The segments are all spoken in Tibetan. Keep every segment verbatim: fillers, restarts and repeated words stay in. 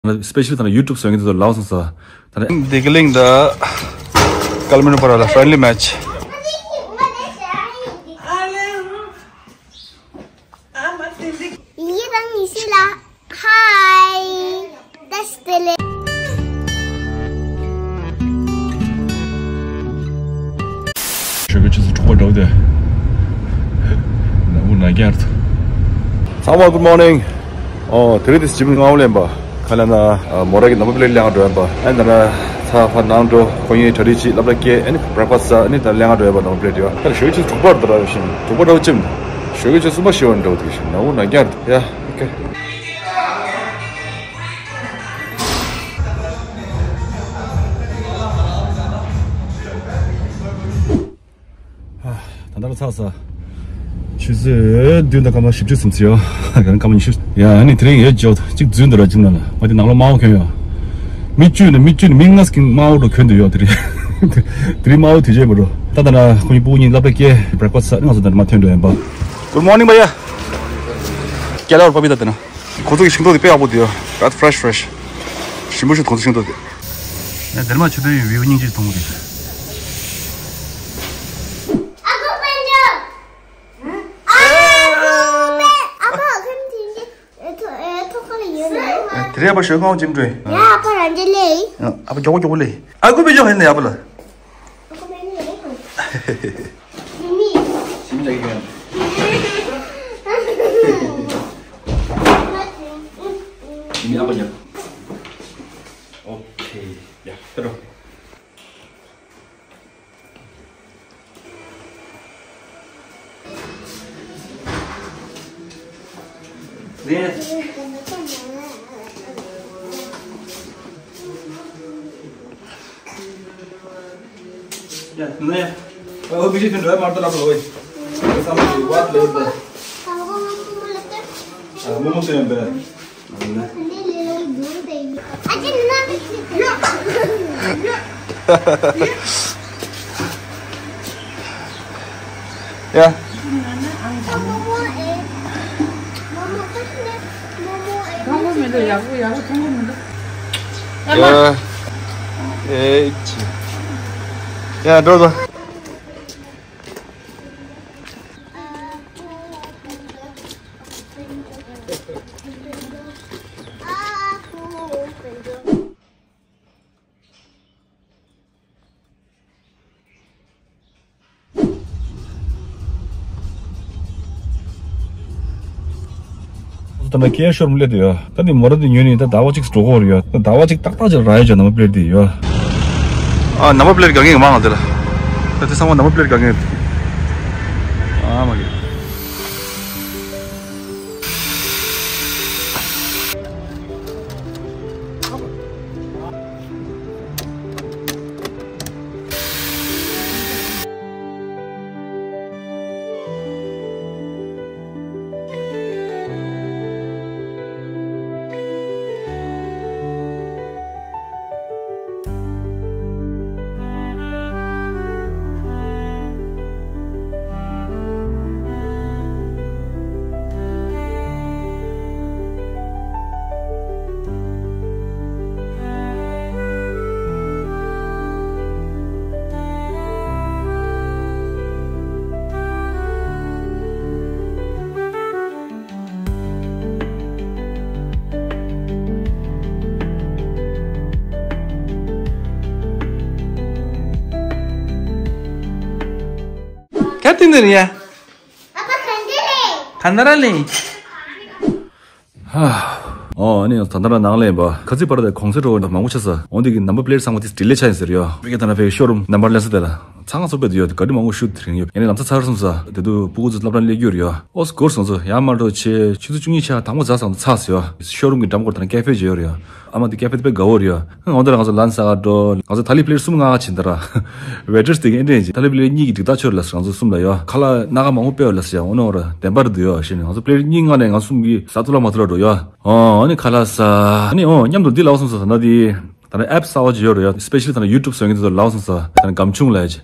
སི་པེ་ཤལ་ད་ནི་ཡུ་ཊུབ་བཟོ་མཁན་དེ་ཚོ་ལབ་སོང་ས། ད་ནི་བདེ་སྐྱིད་གླིང་དང་ཀལ་མི་ནུ་བར་ལ་ཕྲེན་ལི་མེ་ཆི། ཡི་རང་ཉི་ཤུ་ལ། ཧའི། བཀྲ་ཤིས་བདེ་ལེགས། ཞོགས་ཀའི་ཆུ་ཚོད་དྲུག་པ་འདྲ་བོ་དེ། ནག་པོ་ནག་རྐྱང་རེད། ཚང་མ་good morning། ཨོ་དེ་རིང་དེ་ཇིམ་སྔ་པོ་ལེན་པ། ག་ལ་ན་མོ་ར་གི་ནམ་བར་པི་ལེཊ་ལེན་ག་འགྲོ་ཡིན་པ། ཨ་ནི་ད་ན་ཚ་ཕར་ནང་འགྲོ་ཁོ་གཉིས་གྲ་སྒྲིག་བྱེད་སློབ་གྲྭ་སྐྱེལ། ཨ་ནི་བྷེ་རེག་ཕ་སི་ཟ། ཨ་ནི་ད་ལེན་ག་འགྲོ་ཡིན་པ་ནམ་བར་པི་ལེཊ་ཡོད། ད་ཞོགས་ཀའི་ཆུ་ཚོད་དྲུག་པ་རེད་ད་ར་བཞིན་དྲུག་པ་འདྲ་བོ་ཇིམ། ཞོགས་ཀའི་ཆུ་ཚོད་གསུམ་པ་ཤི་བ་འདྲ་བོ་དེ་བཞིན་ནག་པོ་ནག་རྐྱང་རེད་ཡ། ཨོ་ཁེ། ད་ལྟ་ཚར་ས། ཆུ་ཚོད་བདུན་དང་སྐར་མ་བཞི་བཅུ་ཙམ་ཡོད། ཡང་སྐར་མ་ཉི་ཤུ། ཡ་ཨ་ནི་དེ་རིང་ཡོད་ཅོག་གཅིག་འཛུལ་འདུག་ར་ཇིམ་ནང་ལ། ང་དེ་ནང་ལ་དམར་པོ་གྱོན་ཡོད། མི་བཅུ་ནས་མི་བཅུ་ནས་མི་ལྔ་ཟིག་དམར་པོ་འདྲ་གྱོན་འདུག་ཡོད་དེ་རིང་། དེ་རིང་དམར་པོ་དུས་ཆེན་པོ་འགྲོ། ད་ལྟ་ན་ཁོ་གཉིས་སྤུ་གུ་གཉིས་སློབ་གྲྭ་སྐྱེལ། བྷེ་རེག་ཕ་སི་ཟ། ང་ཚོ་འདིར་མར་ཐོན་འགྲོ་ཡིན་པ། Good morning ཕ་ཡ། སྐྱེལ་ལ་བར་པ་མི་ད་དེ་ན། ཁོ་ཚོ་གི་ཤིང་ཏོག་དེ་དཔེ་ཡག་པོ་འདུག་ཡོད། ད་ཕེ་རེ་ཤི་ཕེ་རེ་ཤི། ཞིམ་པོ་ཞིག་ཁོ་ཚོ་ཤིང་ཏོག་དེ། ཡ་དེར་མ་ཆུ་དོན་ཡོད་བིའུ་སྙིང་རྗེ་མཐོང་གི་རེད། ཨ་ཁུ་དཔལ་འབྱོར། ཨ་ཁུ་དཔལ། ཨ་ཁུ་ཁམས་དེ་འདྲ། ཨེ་ཐོ་ཨེ་ཐོ་ཁ་ལ་ཡོད་ནི། ཨེ་དེ་རེད་པ་ཞོགས་ཁང་ཇིམ་འགྲོ་ཡིན། ཡ་ཨ་ཕ་རང་རྒྱལ་ལེ། ཨ་ཕ་མགྱོགས་པོ་མགྱོགས་པོ་ལེ། ཨ་ཁུ་དཔལ་འབྱོར་ཧན་ནས་ཡ་ཕ་ལ། ཨ་ཁུ་དཔལ་འབྱོར་ལེ། ཞིམ་ལ་ཡོད། ཞིམ་ཡག་པོ་ཡོད། ཨོ་ཁེ། ཡ་ཕེབས་རོགས། ནས། ཡ་ནས། ཨོ་བི་ཇི་ཁྱོད་འགྲོ་ཡ་མ་གཏོགས་ལབ་རོགས་ཨེ། བསམ་གྱི་བ་ལེ་ད། ཨ་མོ་མོ་ཏོ་ཡོད་པས། ཡ། ཐང་པོ་མི་འདུག་ཡག་པོ་ཡག་པོ་ཐང་པོ་མི་འདུག་ཡ། ཨེ་ཅི། ཡ་འགྲོ་དང་། ད་ནི་ཀེ་ཤོ་རུམ་སླེབས་དུས་ཡ། ད་ནི་མོ་ར་དེ་ཉོས་ནི་ད་ཟླ་བ་གཅིག་འགྲོ་གི་རེད་ཡ། ད་ཟླ་བ་གཅིག་ཏག་ཏག་ཅིག་རག་ཡོད་ཅག་ནམ་བར་པི་ལེཊ་དེ་ཡ། ཨ་ནམ་བར་པི་ལེཊ་དགའ་ངེས་མང་ང་དེ་ལ། ད་དེ་ཚང་མ་ནམ་བར་པི་ལེཊ་དགའ་ངེས། ཨ་མ་གི། ག་དུས་འདིར་ཡ། ཨ་ཕ་ག་འདྲ་རེད། ག་འདྲ་ར་ལེ། ཧ། ཨོ་ཨ་ནི་ད་ལྟ་ར་ནང་ལེན་པ་ཁ་ཚིག་བར་དེ་གོང་ཚད་འགྲོ་བ་མང་པོ་ཆགས་ས། འོན་ཏེ་གི་ནམ་བར་པི་ལེཊ་ཚང་མ་དེ་ཌི་ལེ་ཆགས་ཡིན་ཟེར་ཡོད། བེ་གེ་ད་ན་བེ་གེ་ཤོ་རུམ་ནམ་བར་ལེན་ས་དེ་ལ། ཚང་ཚོ་བེད་ཡོད། ག་དུས་མང་པོ་ཤུ་དེ་རིང་ཡོད། ཡང་ནི་ལམ་སང་ཚར་སོང་ས། དེ་དུས་སྤུ་གུ་ཚོ་སློབ་གྲྭ་སླེབས་རྒྱུ་རེད་ཡ། ཨོ་སྐོར་སོང་ཚོ་ཡང་མ་འགྲོ་ཆེ་ཆུ་ཚོད་བཅུ་གཉིས་ཆ་དང་པོ་ཛ་སང་ཚར་སོང་ཡ། ཤོ་རུམ་གི་འགྲམ་སྐོར་དང་ཀེ་ཧྥེ་ཅིག་ཡོད་རེད་ཡ། ཨ་མ་དེ་ཀེ་ཧྥེ་དེ་དཔེ་དགའ་བོ་རེད་ཡ། འོ་དེ་ལ་ང་ཚོ་ལན་ཟ་ག་འགྲོ། ང་ཚོ་ཐ་ལི་པི་ལེཊ་གསུམ་ལྔ་ཕྱིན་ད་ར། ཝེ་ཊི་རེ་སི་དེ་གི་ཨེ་འདྲས་ཅིག་ཐ་ལི་པི་ལེཊ་གཉིས་ཀྱི་འགྲིག་ཐག་ཆོད་ལ་ང་ཚོ་གསུམ་ལ་ཡ། ཁ་ལག་སྣ་ཁ་མང་པོ་སྤྲད་ལ་ཟེར་ཡ། འོ་ན་འོ་ར་བདེན་པ་རེད་འདུག་ཡ། ཞེས་ནས་ང་ཚོ་པི་ལེཊ་གཉིས་ལྔ་ནས་ང་གསུམ་གྱིས་ཟ་ཐུབ་ལ་མ་ཐུབ་ལ་འགྲོ་ཡ། ཨོ་ཨ་ནི་ཁ་ལག་ཟ། ཨ་ནི་ཨོ་མཉམ་དུ་འདི་ལབ་སོང་ས་ད་ན་དེ། ད་ནི་ཨེབ་གསར་པ་ཅིག་ཡོད་རེད་ཡ། སི་པེ་ཤལ་ལི་ད་ནི་ཡུ་ཊུབ་བཟོ་མཁན་དེ་ཚོ་ལབ་སོང་ས། ད་ནི་སྒམ་ཆུང་ལབ་ཡ་ཅིག་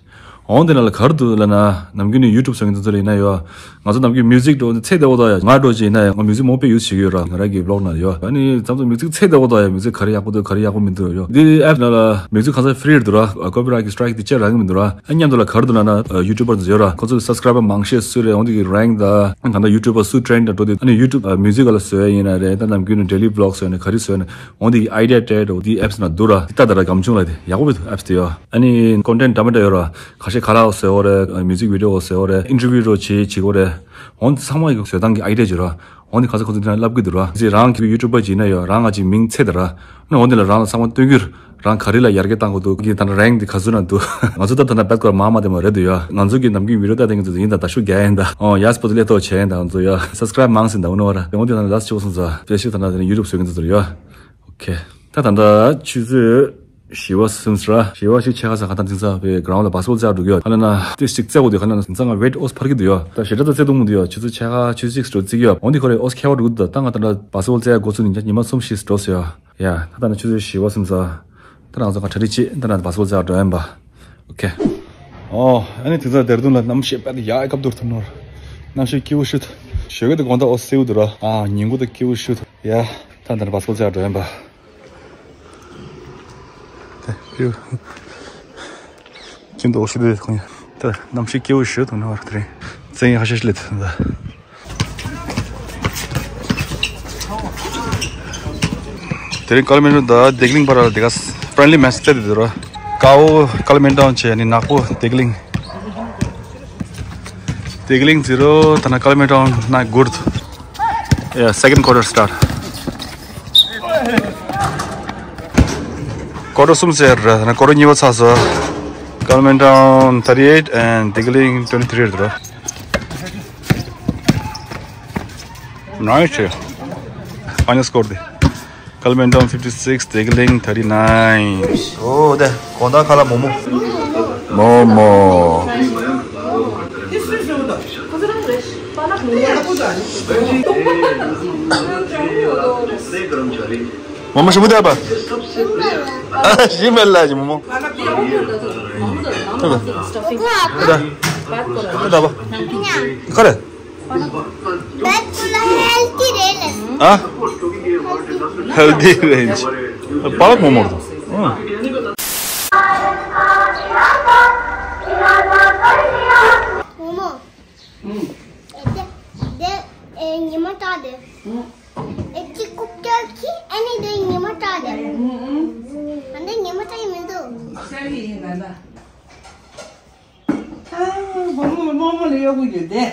འོང་དེ་ན་ལ་ག་རེ་འདུག་ལབ་ན། ནམ་རྒྱུན་ནས་YouTube་བཟོ་མཁན་དེ་ཚོ་ལ་ཡིན་ན་ཡོད། ང་ཚོ་ནམ་རྒྱུན་མིའུ་ཟིག་འགྲོ་ཚད་བདེ་བོ་དང་ཡ། ང་འགྲོ་ཅིག་ཡིན་ན་ཡང་ང་མིའུ་ཟིག་མང་པོ་ཡུས་བྱེད་ཀྱི་ཡོད་ར། ང་རང་གི་བི་ལོག་ན་ཡོད། ཨ་ནི་ཙམ་ཙམ་མིའུ་ཟིག་ཚད་བདེ་བོ་དང་ཡ། མིའུ་ཟིག་ག་རེ་ཡག་པོ་མི་འདུག་ཡོད། འདི་ཨེབ་ནང་ལ་མིའུ་ཟིག་གང་ས་ཕི་རི་རེད་འདུག་ར། ཀོ་པི་རའིཊ་གི་སི་ཊ་རའིཀ་དེ་ཅི་རག་གི་མི་འདུག་ར། ཨ་མཉམ་དུ་ལ་ག་རེ་འདུག་ལབ་ན། ཡུ་ཊུ་བར་དེ་ཚོ་ཡོད་ར། ཁོ་ཚོ་གི་སབ་སི་ཀ་རའི་བར་མང་ཤས་སུ་རེད། འོང་དེ་གི་རེངཀ་དང་ད་ལྟ་ཡུ་ཊུ་བར་སུ་ཊེན་ཌི་འགྲོ་དེ། ཨ་ནི་ཡུ་ཊུབ་མིའུ་ཟིག་ག་ལ་བཟོ་ཡ་ཡིན་ན་རེད། ད་ནམ་རྒྱུན་ནས་ཌེ་ལི་བི་ལོག་བཟོ་ཡ་ན་ག་རེ་བཟོ་ཡ་ན། འོང་དེ་གི་ཨའི་ཌི་ཡ་སྤྲད་འགྲོ། དེ་ཨེབ་ནང་འདུག་ར། དེ་ལྟ་ད་ར་སྒམ་ཆུང་ལ་དེ་ཡག་པོ་ཡོད། ཨེབ་དེ་ཡོད། ཨ་ནི་ཀོན་ཊེན་ཌི་འདྲ་མི་འདྲ་ཡོད་ར། ཁ་ཤས་ཁ་ལག་བཟོ་ཡ་རེད། མིའུ་ཟིག་བི་ཌི་ཡོ་བཟོ་ཡ་རེད། ཨིན་ཊར་བིའུ་འདྲ་བྱེད་བྱེད་ཀྱི་རེད། འོང་དེ་ཚང་མ་གི་བཟོ་སྟངས་ཀྱི་ཨའི་ཌི་ཡ་ཅིག་ར། འོང་དེ་ག་ས་ཁོ་ཚོ་དེ་ན་ལབ་གི་འདུག་ར། ཅིག་རང་གི་ཡུ་ཊུ་བར་ཅིག་ཡིན་ན་ཡོད། རང་ང་ཅིག་མིང་ཚད་དེ་ར། ཨ་ནི་འོང་དེ་ལ་རང་ལ་ཚང་མ་སྟོན་གྱི་ར། རང་ག་རེ་ལ་ཡར་རྒྱས་བཏང་དགོས་འདུག་གི། ད་ནི་རེངཀ་འདི་ག་ཚོད་ན་འདུག་ང་ཚོ་ད་ད་ན་བེད་ཀོར་མ་མ་དེ་མ་རེད་འདུག་ཡ། ང་ཚོ་གི་ནམ་རྒྱུན་བི་ཌི་ཡོ་ལྟ་དེ་ང་ཚོ་ཡིན་ད་ད་ཤུགས་རྒྱག་ཡིན་ད། ཨོ་ཡ་སི་པོ་ཏི་ལས་ཐོག་བྱས་ཡིན་ད། ང་ཚོ་ཡ་སབ་སི་ཀ་རའིབ་མང་སིན་ད། འོ་ན་བ་ར་དེ་འོང་དེ་ད་ན་ལ་སི་ཆེ་བོ་སོང་ཙང་སྤེ་ཤལ་ད་ན་དེ་ནི་ཡུ་ཊུབ་བཟོ་གི་འདུག་ཡ། ཨོ་ཁེ། ད་ད་ད་ཆུ་ཚོད་བཞི་པ་སོང་ཙང་ར། བཞི་པ་ཞིག་ཆེ་ཁ་ས་ག་ད་དེང་སང་བའི་གྷི་རའུན་ཌི་ལ་བཱ་སི་བོལ་རྩེ་འགྲོ་གི་ཡོད། ཁ་ལ་ན་ཏི་སི་ཅིག་རྩེ་དགོས་དུས་ཁ་ལ་ན་དེང་སང་ང་ཝེ་ཊི་ཨོ་སི་འཕར་གི་འདུག་ཡ། ད་ཞེ་དྲག་ད་རྩེ་གཏོང་གི་འདུག་ཡ། ཆུ་ཚོད་ཆེ་ཁ་ཆུ་ཚོད་ཆིག་འགྲོ་རྩིས་ཀྱི་ཡ། འོང་དེ་ཁོ་རེ་ཨོ་སི་ཁེ་བ་འགྲོ་གི་འདུག་ད་ང་ད་ད་བཱ་སི་བོལ་རྩེ་ཡ་འགོ་ཚུགས་ནས་ཉི་མ་གསུམ་ཞིག་འགྲོ་ཟེར་ཡ། ཡ། ད་ད་ནི་ཆུ་ཚོད་བཞི་པ་སོང་ཙང་། ད་རང་ཚོ་ག་གྲ་སྒྲིག་བྱེད། ད་ནི་བཱ་སི་བོལ་རྩེ་འགྲོ་ཡིན་པ། ཨོ་ཁེ། ཨོ་ཨ་ནི་དེང་སང་ལྡེ་ར་ལྡུན་ལ་གནམ་གཤིས་དཔེ་ཡག་སྐབས་འདུག་ཐུབ་ནོར། གནམ་གཤིས་སྐྱིད་པོ་ཤུད། ཞོགས་ཀས་དེ་དགོང་དག་ཨོ་སེའུ་འདུག་ར། ཨ་ཉིན་གུང་དེ་སྐྱིད་པོ་ཤུད། ཡ། ད་ད་ནི་བཱ་སི་བོལ་རྩེ་འགྲོ་ཡིན་པ། དེ་ཕིའུ། ཁྱིམ་དུ་ཨོ་ཤི་དུ་ཁོང་ཡ། ད་གནམ་གཤིས་སྐྱིད་པོ་ཞུ་དུ་ནི་བར་དེ་རིང་བཙན་ཡང་ཧ་ཤ་ཤི་ལེ་དུ་ད། དེ་རིང་ཀ་ལ་མན་ཊོན་དང་ལྡེ་གླིང་བར་ལ་དེ་ག་ཕྲེན་ལི་མེ་ཆི་རྩེ་དེ་དུ་ར། ཀའོ་ཀ་ལ་མན་ཊོན་བྱས་ནི་ནག་པོ་ལྡེ་གླིང་། ལྡེ་གླིང་ཛི་རོ། ད་ནི་ཀ་ལ་མན་ཊོན་ན་གུར། Yeah, second quarter start. Quarter གསུམ་ཟེར་ར། ད་ནི་quarter གཉིས་པ་ཚར་སོང་། ཀ་ལ་མན་ཊོན་thirty eight and ལྡེ་གླིང་twenty three་ར། Nice. Final score དེ། ཀ་ལ་མན་ཊོན fifty six, ལྡེ་གླིང་thirty nine. ཨོ་དེ་དགོང་དག་ཁ་ལག་མོག་མོག་མོག་མོག་མོག་མོག་ཞིམ་པོ་བསྡད་པ། ཨ་ཞིམ་པ་ལ་ཞིམ་མོག་མོག་ད་ད་ད་ད་པ་ཁ་རེ། བེད་ཀོ་ལ་ཧེལ་ཐི་རེད་ལ། ཨ། ཧེལ་ཐི་རེན་ཇི། པ་ལག་མོག་མོག་དང་། ཨ། མོག་མོག་དེ་དེ་ཨེ་ཉི་མ་དྲག་དེ། ཨེ་ཅི་ཀུག་ཀྱག་གི་ཨ་ནི་དེ་ཉི་མ་དྲག་དེ། ཨ་ནི་ཉི་མ་དྲག་ཡིན་མི་འདུག་ཨ། བུ་མོ་རྨོ་མོ་ལ་གཡོག་གི་ཡོད་དེ།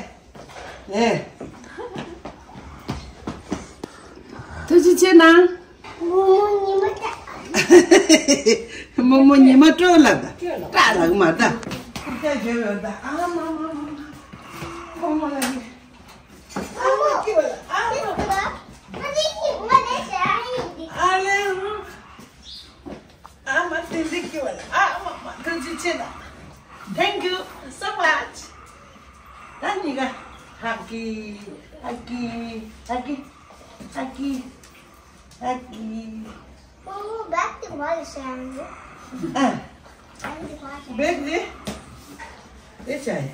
ཨེ། ཐུགས་རྗེ་ཆེ་གནང་། རྨོ་མོ་ཉི་མ་སྐྲག་རྨོ་མོ་ཉི་མ་སྐྲག་ལབ་ད། སྐྲག་ལབ་མ་ད། ཨ་མ་མ་མ་མ། རྨོ་མོ་ལ་ནི། རྨོ་མོ་སྐྱིད་པ་ལ། ཨ་མ་མ་མ། ཨ་ལེ། ཨ་མ་དེ་འདྲ་སྐྱིད་པ་ལ། ཨ་མ་མ། ཐུགས་རྗེ་ཆེ་ད། Thank you so much. ད་གཉིས་ཀ་ཧ་ཀི་ཧ་ཀི་ཧ་ཀི་ཧ་ཀི་ཧ་ཀི། ཨ། བེག་དེ་དེ་བྱ་ཡ།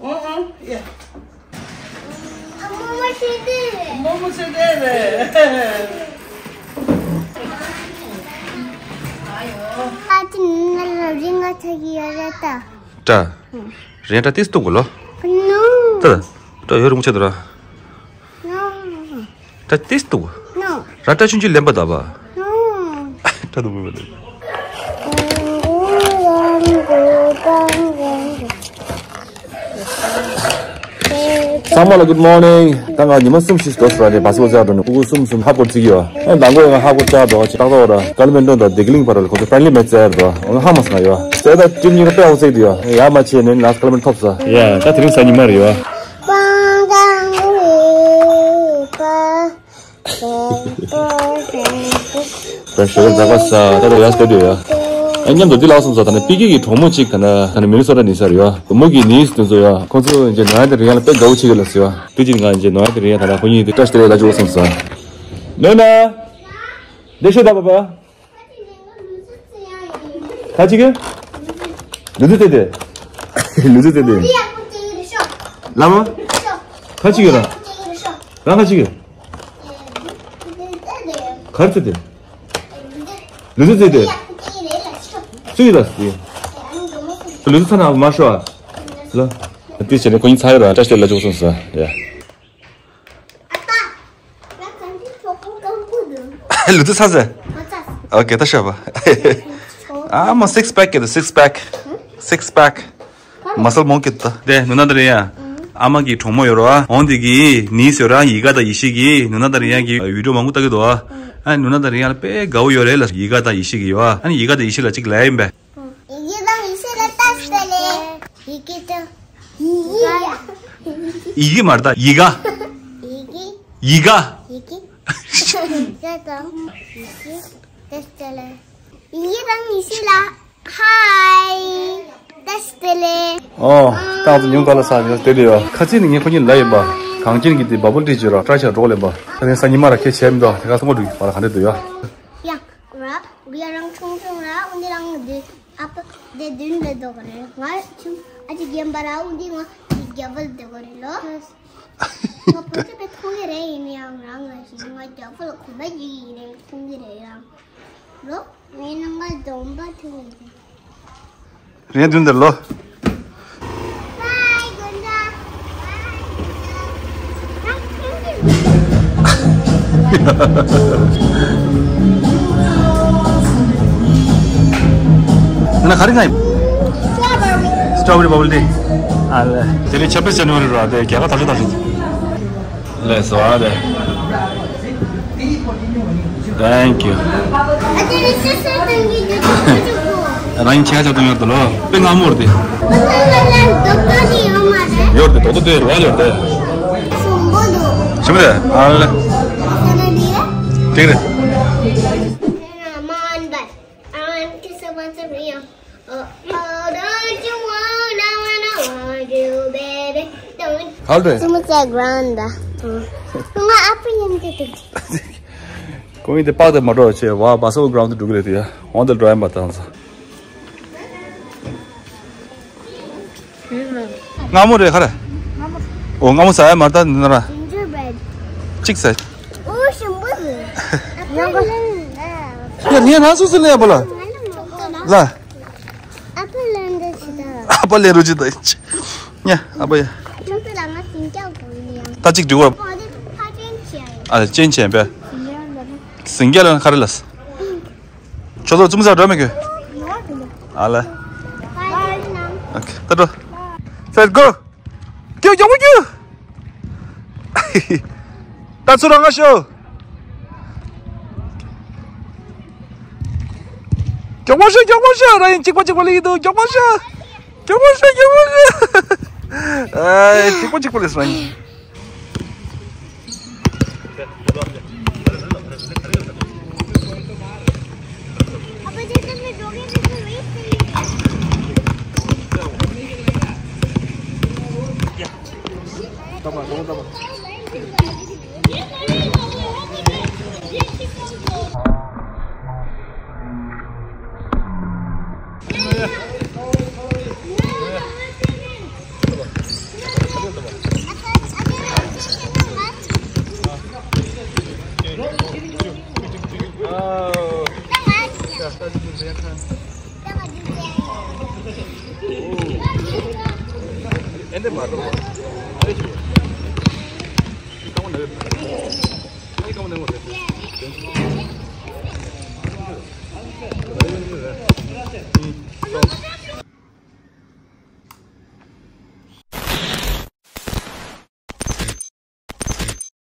ཨོ་ཨོ་ཡ། རྨོ་མོ་ཆེ་དེ་རེད། རྨོ་མོ་ཆེ་དེ་རེད། ཨ་ཅེ་ནི་ལ་རིང་ང་ཆ་གི་ཡོད་རེད་ད། ཏྲ། རེད་ད་ཏིས་ཏུ་གུ་ལོ། ནོ། ཏྲ། ཏྲ་ཡོད་རུང་ཆེ་དུ་ར། ནོ། ཏྲ་ཏིས་ཏུ་གུ། ནོ། ར་ཏྲ་ཆུན་ཆུན་ལེན་པ་ད་བ། ནོ། ཏྲ་དུ་གུ་མ་ལེན། ཚང་མ་ལ་good morning། ད་ང་ཉི་མ་གསུམ་ཞིག་འགྲོ་སོང་ར་ནས་བཱ་སི་བོ་ཙེ་འགྲོ་ནས་ཕྲུ་གུ་གསུམ་གསུམ་ཧ་གོ་ཙིག་ཡོད། ཨ་མདང་དགོང་ང་ཧ་གོ་ཙག་འགྲོ་ཅིག་ཏག་ཏག་ར། ཀ་ལ་མན་ཊོན་དང་ལྡེ་གླིང་བར་ལ་ཁོ་ཚོ་ཕྲེན་ལི་མེ་ཆི་རྩེ་ར་འགྲོ། ཨོ་ཧ་མ་སང་ཡོད། རྩེ་ད་ཊིམ་གཉིས་ཀ་དཔེ་ཧ་གོ་ཙིག་འདུག་ཡོད། ཡ་མ་ཆེ་ནས་ལ་ཀ་ལ་མན་ཊོན་ཐོབ་ས། ཡ་ད་དེ་རིང་གཟའ་ཉི་མ་རེད་ཡོད། ད་ཞོགས་ཀ་ཟ་ཁ་ཟ། ད་ལྟ་ཡར་སྟོད་དུ་ཡོད། ཨ་མཉམ་དུ་འདི་ལ་སོང་ཙང་ད་ནི་པི་ཀི་གི་གྲོགས་མོ་གཅིག་ད་ནི་ད་ནི་མི་ནི་སོ་ཊ་ནས་ཡིན་ས་རེད་ཡོད། མོ་གི་ནིས་དེ་ཚོ་ཡོད། ཁོང་ཚོ་ཡིན་གྱི་ནོ་ཝེ་བྷར་རི་ཡན་ལ་དཔེ་དགའ་བོ་བྱེད་ཀྱི་ལབ་སོང་ཡོད། དེ་གཅིག་ང་ཡིན་གྱི་ནོ་ཝེ་བྷར་རི་ཡན་ད་ནི་ཁོ་གཉིས་དེ་བཀྲ་ཤིས་བདེ་ལེགས་ལབ་ཆོག་སོང་ཙང་། ནོ་ན། བདེ་ཤོད་ད་པ་པ། ཁ་ཅིག་གི། ལུས་རྩལ་དེ། ལུས་རྩལ་དེ། བླ་མ། ཁ་ཅིག་ཡོད་ར། རང་ཁ་ཅིག་ཡོད། གར་ཚེ་དེ། ལུས་རྩལ་དེ། སུ་ཡོད་ར་སི། ལུས་རྩལ་ཚ་ན་མ་ཤོ་ཨ། ལ། དེ་བྱས་ནས་ཁོ་གཉིས་ཚ་ཡོད་ར་བཀྲ་ཤིས་བདེ་ལེགས་ལ་འཇུག་སོང་ཟེར། ཡ། ལུས་རྩལ་ཚ་ཟེར། ཨོ་ཀེ་ད་ཤོད་པ། ཨ་མ་six pack གི་six pack། six pack། མ་སལ་མོང་གི་ད། དེ་ནུ་ན་ད་རེ་ཡ། ཨ་མ་གི་གྲོགས་མོ་ཡོད་ར་བ། འོང་དེ་གི་ནི་ཟེར་ར་ཡི་ག་དང་ཡི་ཤི་གི་ནུ་ན་ད་རེ་ཡ་གི་བི་ཌིའོ་མང་པོ་ལྟ་གི་འདུག་ཨ། ཨ་ནུ་ན་ད་རེ་ཡ་ལ་དཔེ་དགའ་བོ་ཡོད་རེད་ལ་ཡི་ག་དང་ཡི་ཤི་གི་ཡོད་ཨ། ཨ་ནི་ཡི་ག་དང་ཡི་ཤི་ལ་གཅིག་ལབ་ཡིན་པས། ཡི་གེ་དང་ཡི་ཤི་ལ་ལྟ་སྟེ་ལེ། ཡི་གེ་དང་། ཡི་གེ། ཡི་གེ་མ་རེད་ད་ཡི་ག་ཡི་གེ། ཡི་ག་ཡི་གེ། ཡི་གེ་དང་ཡི་ཤི་ལྟ་སྟེ་ལེ། ཡི་གེ་དང་ཡི་ཤི་ལ་ཧའི། ལྟ་སྟེ་ལེ། ཨོ། ཏང་ཙུ་ཉུང་ག་ལ་ས་ཉོ་དེ་རེད་ཡོ། ཁ་ཚིག་ནི་ངས་ཁོ་གཉིས་ལ་ཡིན་པ། གངས་ཅན་གྱི་དེ་བ་བུལ་ཏི་བརྗོད་རོགས་སྐྲ་ཆ་འགྲོགས་ལེན་པ། ད་ནི་སང་ཉི་མ་ར་ཁྱེད་བྱས་མི་འདུག་དེ་ག་སོང་གོ་འགྲིག་པ་ལ་ག་འདྲ་འདུག་ཡོ། ཡང་། ར། ཡ་རང་ཆུང་ཆུང་ར་འོན་ཏེ་རང་འདི་ཨ་ཕ་དེ་བདུན་ལས་ལྡོག་རེད། ང་ཆུང་ཨ་ཅེ་རྒན་པ་ར་འོན་ཏེ་ང་རྒྱ་བལ་སྡོད་གོ་རེད་ལོ། ང་བོད་ཆས་པས་མཐོང་གི་རེད། ཡིན་ཡང་རང་ང་ཞིག་ང་རྒྱ་བལ་གོམ་པ་ཡིག་ཡིན་རེད། མཐོང་གི་རེད་རང་ལོ། ངའི་ནང་ང་སྡོམ་པ་མཐོང་གི་རེད། རེད་དུས་འདིར་ལོ། ན་ག་རེ་ང་ཡིན། སི་ཊོ་བེ་རི་བ་བུལ་ཏི། ཨ་ལེ། དེ་རིང་ཆབ་སྲིད་ཅན་ནོ་རི་ར་དེ་རྒྱལ་ཁ་ཐག་ཆོད་ཐག་ཆོད། ལགས་སོ་ཨ་རེ། Thank you. རང་ཡིན་ཆེ་ཆ་དང་ཡོད་དོ་ལོ། དཔེ་སྔ་མོར་དེ། ཡོད་དེ་དོ་དོ་དེ་རུ་བ་ཡོད་དེ། ཞིམ་རེད་ཨ་ལེ། ཏིག་རེད། ག་རེ་རེད། སུ་མོ་ས་གྷ་རའུན་ཌ། ང་ཨ་ཕ་ཡིན་དེ་དེ། ཁོང་གིས་དེ་པགས་དེ་མ་འགྲོ་བྱས་བ་བ་སོ་གྷ་རའུན་ཌ་འགྲོ་གི་རེད་དེ་ཡ། འོང་དེ་འགྲོ་ཡ་མ་བཏང་ས། སྔ་མོ་རེད་ག་རེ། ཨོ་སྔ་མོ་ཟ་ཡ་མ་རེད་ད་འདི་ན་ར། Gingerbread. གཅིག་ཟ། ཨོ་ཞིམ་པོ་རེད། ཨ་ཕ་ལེན་ན། ཡ་ངས་རང་སུ་སུ་ལེན་ཡ་པ་ལ། ང་ལ་མ་གཏོགས། ལ། ཨ་ཕ་ལེན་འདྲ་ཞིག་ད། ཨ་ཕ་ལེན་རོ་ཅི་ད། ཉ་ཨ་ཕ་ཡ། ཁྱོད་ཚོ་ལ་ང་ཟིང་སྐྱོགས་དགོས་ནི་ཡང་། ད་གཅིག་འགྲིག་གོ། ཨོ་དེ་ཕ་ཅན་ཆེ་ཡ། ཨ་ཅན་ཆེ་བས། ཟིང་སྐྱོགས་ལ་ག་རེ་ལ། ཁྱོད་ཚོ་ཙུམ་ཟ་འགྲོ་མེད་གི། ཨ་ལེ། ཨོ་ཁེ་ད་འགྲོ། Let's go. ཀྱུ་ཀྱུ་ཀྱུ། ད་ཚུར་རང་ང་ཤོག་མགྱོགས་པོ་ཤོག་མགྱོགས་པོ་ཤོག་རང་ཡིན་གཅིག་པ་གཅིག་པ་ལ་ཡིན་འདུག་མགྱོགས་པོ་ཤོག་མགྱོགས་པོ་ཤོག་མགྱོགས་པོ་ཤོག་ཨེ་གཅིག་པ་གཅིག་པ་ལ་ཡིན་རང་ཡིན།